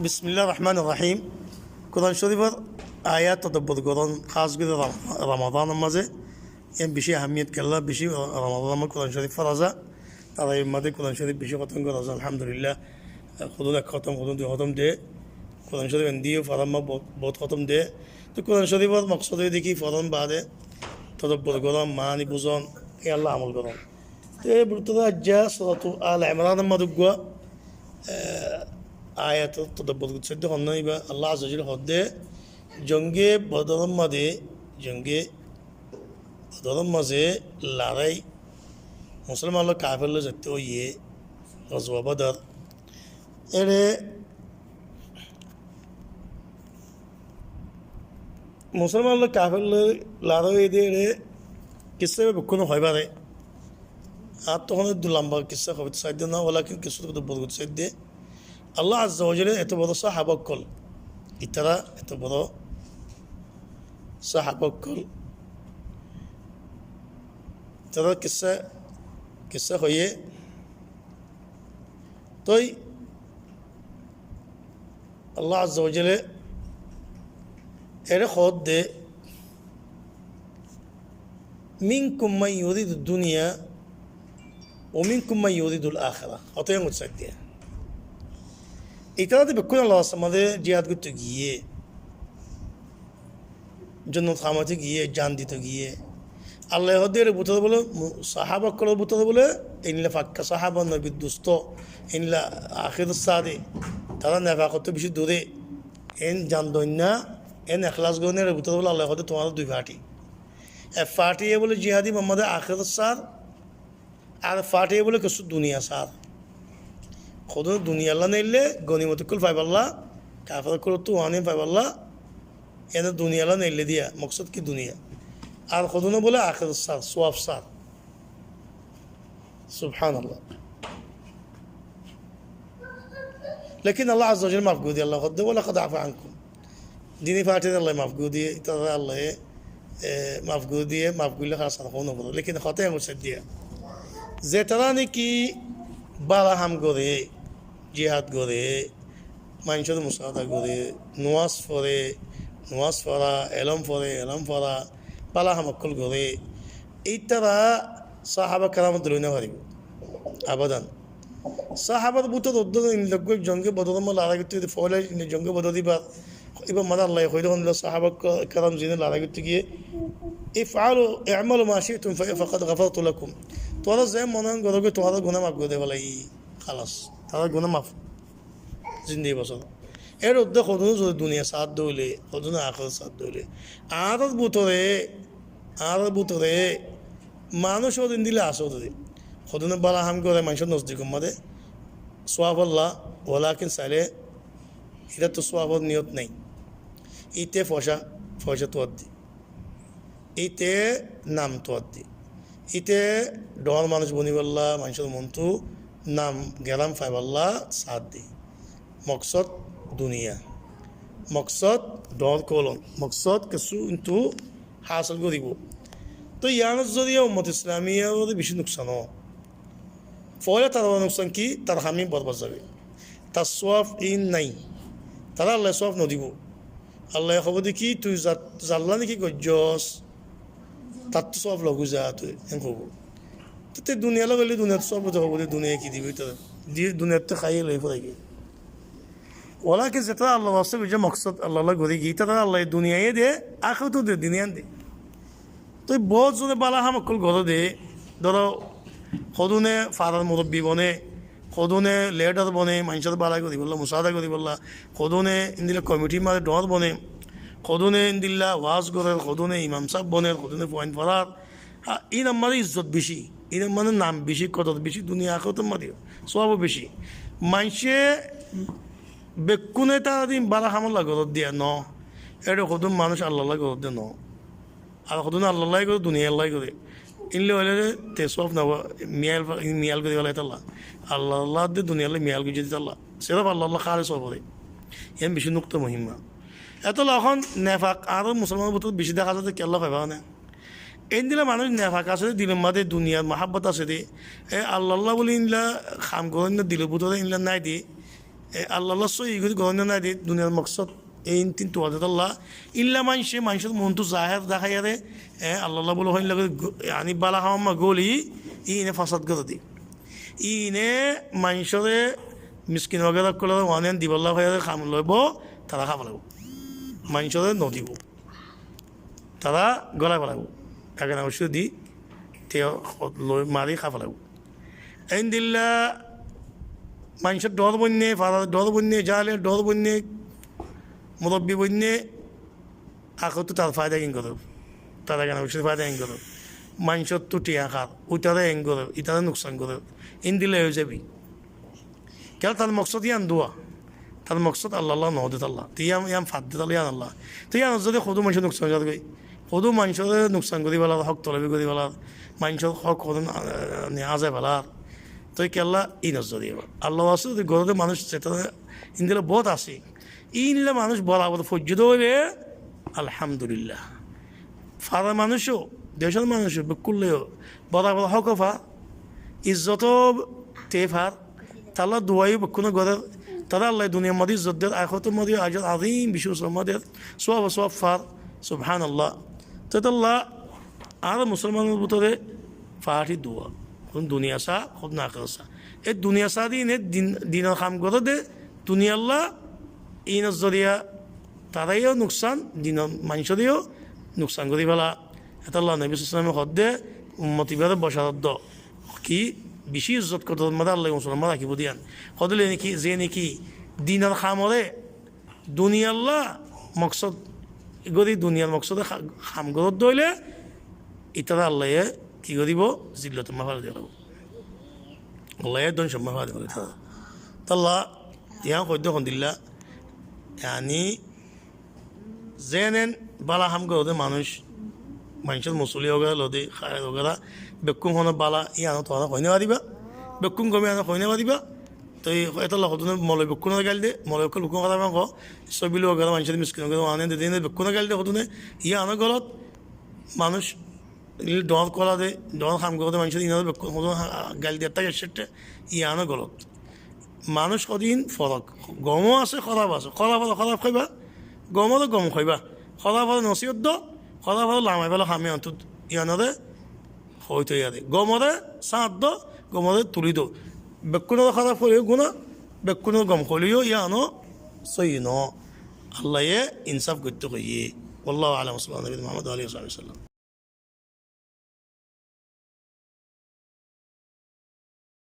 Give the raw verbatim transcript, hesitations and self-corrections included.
Bismilláhir rohmánir rohím. Kuran Córifor ayat todobbor gorón, hás gorí Ram-, Ramadanor mazé. Yián bicí ahámmiyot kiyólla, bicí Ramadanor mazé Kuran Córif fora za. Tarawiyor mazé Kuran Córif bicí hótom gora za, alhamdulillah. Hodún ek hótom, hodún dui hótom de. Kuran Córif endilla forar mazé bout, bout hótom de. Toi Kuran Córifor moksod óilde ki, foron baade todobbor gorón, maáni buzón, yíanolla amol gorón. Te bútore aijja Suratu Al Imranor mazé uggwá, eh, ayat todobbor gorí saidde, honnán ibá Allah Azza wa Jalla hoódde, jonge Bodoror mazé, jonge Bodoror mazé lorái, Musolman loi kafer loi zaitté óiye, Gazwa Bodor. Ére Musolman loi kafer loi lorái óiye de ére kissá ibá bekkúne hoi fare. Ar to honó dui lamba kissá hoito saidde no, walakin kissá todobbor gorí saidde. Allah Azza wa Jalla eto boro sáhaba ókkol, itará eto boro sáhaba ókkol, itará kissá, kissá hoiyé. Toi Allah Azza wa Jalla ére hoódde, "Minkum man yuridud dunya wa minkum man yuridul akhirah." Hotá yián gorí saidde. Itará de bekkún Allar rastar mazé jihad goitto giyé, jonnot hamaito giyé, jan dito giyé. Allaye hoódde ére bútore bóle, mu-, sáhaba ókkolor bútore bóle, eilla fakka sáhaba, nobir dusto, eilla ahér sádi, tará nefakottú bicí dure, en jan doinna, en ekhlas goróinna ére bútore bóle Allaye hoódde tuáñra dui fathi. Ek fathiye bóle jihadi Muhammad ahér sár, ar fathiye bóle kessú duniya sár. Hodún duniyalla neille, gonimot ókkol faibálla, kafer ókkolottú uáni faibálla, ene duniyalla neille diya, moksod ki duniya. Ar hodúne bóle ahér sár, suwab sár. Subhanallah. Lekin Allah Azza wa Jalla maf gorí diye, Allah hoódde, "Wa laqad afa ankum." Dini fathire Allaye maf gorí diye, itarare Allaye, e, maf gorí diye, maf goille hás ar hono boro. Lekin hotá yián gorí saidde. Ze tará niki bála ham gore, jihad gore, maincór musaada gore, nomaz fore, nomaz fora, elóm fore, elóm fora, bála ham ókkol gore, itará sáhaba keramor dóilla ói no faribó. Abadan. Sáhabar bútore uddúa in loggúa jonge Bodoror mazé lorái goittó giyé, foóila in jonge Bodor ibá, ibá mazé Allaye hoiyé de, hondilla sáhaba ke-, keram zine lorái goittó giyé, "If'alu, i'malu ma shi'tum fa, faqad ghafartu lakum." Tuáñra ze mone goró goi, tuáñrar guná maf gorí di félaiyi. Halas. Tarár guná maf. Zindegi bosór. Ér uddúa hodún zodi duniya saádde óile, hodún ahérat saádde óile. Añárar bútore, añárar bútore manúic ór endilla asé de. Hodúne bála ham goré maincór nozdikor mazé, suwab ólla, walakin sailé, ítattú suwabor niyot nái. Íte foicá, foicá tuwádde. Íte nam tuwádde. Íte dhoóñr manúic bonibálla, maincór montú nam geram faibálla saádde. Moksód duniya. Moksód dhoóñr kolon. Moksód kessú kintu hásil goríbou. Toi yiánor zoriya ummot Islamiyar bicí nuksan ó. Foóila tar nuksan ki? Tar ham ín borbad zaibou. Tar suwab ín nái. Tará Allaye suwab nodibou. Allaye hoibó de ki, tui za-, zalla niki goijjós, tattú suwab loi za tui, en hoibó. Te duniyalla goille duniyat suwab loi hoibó de, duniyaye ki dibou tará? Di-, duniyat to háiye loi fori giyé. Walakin zetará Allar waste goijjé, moksód Allalla gorí giyé, tará Allaye duniyaye de, ahérato de, duniyan de. Toi bout zone bála ham ókkol goré de, dóro, hodúne farar murobbi bone, hodúne lidar bone, maincór bálai goríbolla, musaada goríbolla, hodúne endilla komitir mazé dhoóñr bone, hodúne endilla waz gorér, hodúne imam sáb boner, hodúne fuain forar. Há, ín ammár izzot bicí, ín ammár nam bicí, kodor bicí, duniya ahérator mazé suwab bicí. Maincé bekkúne tará din bála hamolla gorér diya no. Éçe hodún manúic Allalla gorér diya no. Ar hodún Allalla goré, duniyalla goré. Ílla óile te suwab no, miyal, miyal gorí félai tolla. Allalla de duniyalla miyal goijjé de tolla. Sirif Allalla hális óibo de. Yián bicí nukta muhimma. Etolla ehón nefak añárar musolmanor bútore bicí dehá za de, kiyólla hoiba né? Endilla manúic nefak asé de, dilor mazé duniyar muhábbot asé de. E Allalla buli ílla ham goróinna dilor bútore ílla nái de. E, Allalla sóiyi gorí goróinna nái de, duniyar moksód, e, iín tin tuwa de tolla. Ílla maincé, maincór muúntu zahér deháiyaré, e, Allalla bóli hoóinna gorí, go-, yaáni bála ham góli, iíne fasad gorí de. Iíne maincóre miskin wagera ókkolore wanen dibolla hoiyaré ham loibó, tará háfa laibó. Maincóre nodibó. Tará gólai félaibo. Ekena uccí di, te loi mari hái félaibo. Endilla maincór dhoóñr boinné, farar dhoóñr boinné, jaáiler dhoóñr boinné, murobbi boinné, akottú tar faida keén gorér? Tar ekena uccí faida keén gorér? Maincóttu thiañ hár, uitaré eén gorér, itaré nuksan gorér. Endilla ói zabi. Kiyólla tar moksód yían dua. Tar moksód Allalla noó de tolla. Te yían, yían fadde tolla yíanolla. Te yíanor zoriya hodún maincór nuksan ói zargói. Hodún maincóre nuksan gorí félar, hók tolobi gorí félar, maincór hók hodún, ah, ne azai félar. Toi kiyólla? Yíanor zoriya. Allar waste zodi goróde manúic zetará endilla bout asé. Ílla manúic borabor foijjé de óile, alhamdulillah. Farar manúic ó, decór manúic ó, bekkúnlla yó borabor hók ó far, izzot ó te far, talla dua yó bekkúne gorér, tará Allaye duniyar modé izzot der, akérator modé yó ajor azim beci usur modé der, suwab ó suwab far, subhanallah. Te tolla añára musolmanor bútore faáti dua, hodún duniya saá, hodún akérat saá. E duniya saá de íne din, dinor ham goré de, duniyalla, inor zoriya tará yó nuksan, dinor maincóre yó nuksan gorí féla. Etolla Nobi sallallahu alaihi wasallame hoódde, ummot ibáre bocarot do. Ki, beci izzot kodorór modé Allaye musolman rakíbo de yían. Hoódde le neki, ze neki dinor hamoré duniyalla moksód gorí, duniyar moksóde ha-, ham goródde óile, itará Allaye ki goríbo? Zillotor mazé félai dibo. Allaye dónco mazé félai dibo itará. Tolla yían hoóidde hondilla, yaáni, zeén bála ham goróde manúic, maincór musolli wagera lodi, háir wagera, bekkún hone bála, yíano tuáñra hoói no faribá, bekkún gom yíano hoói no faribá. Toi etolla hodúne moloi bekkúnore gail de, moloi ókkol bekkún hóraf hoó, sóbil wagera, maincór miskin wagera, ane de dine bekkúnore gail de hodúne, yíano golot, manúic dhoóñr kola de, dhoóñr ham goróde maincóre, inore bekkún hodún ha-, gail de, etta gecce ette, yíano golot. Manúic hodún forok. Gom ó asé, hóraf asé. Hórafore hóraf hoibá, gomore gom hoibá. Hórafore nosiyot do, hórafore lamai félo ham yíanottu, yíanore hoóito yíare. Gomore sáñt do, gomore tuli do. Bekkúnore hóraf hoilé yó guná, bekkúnore gom hoilé yó yíano sóiyi noó. Allaye insáf goittóu hoiyé. Wallahu a'lam, wa sallallahu ala nabiyina Muhammad wa alihi wa sahbihi wa sallam.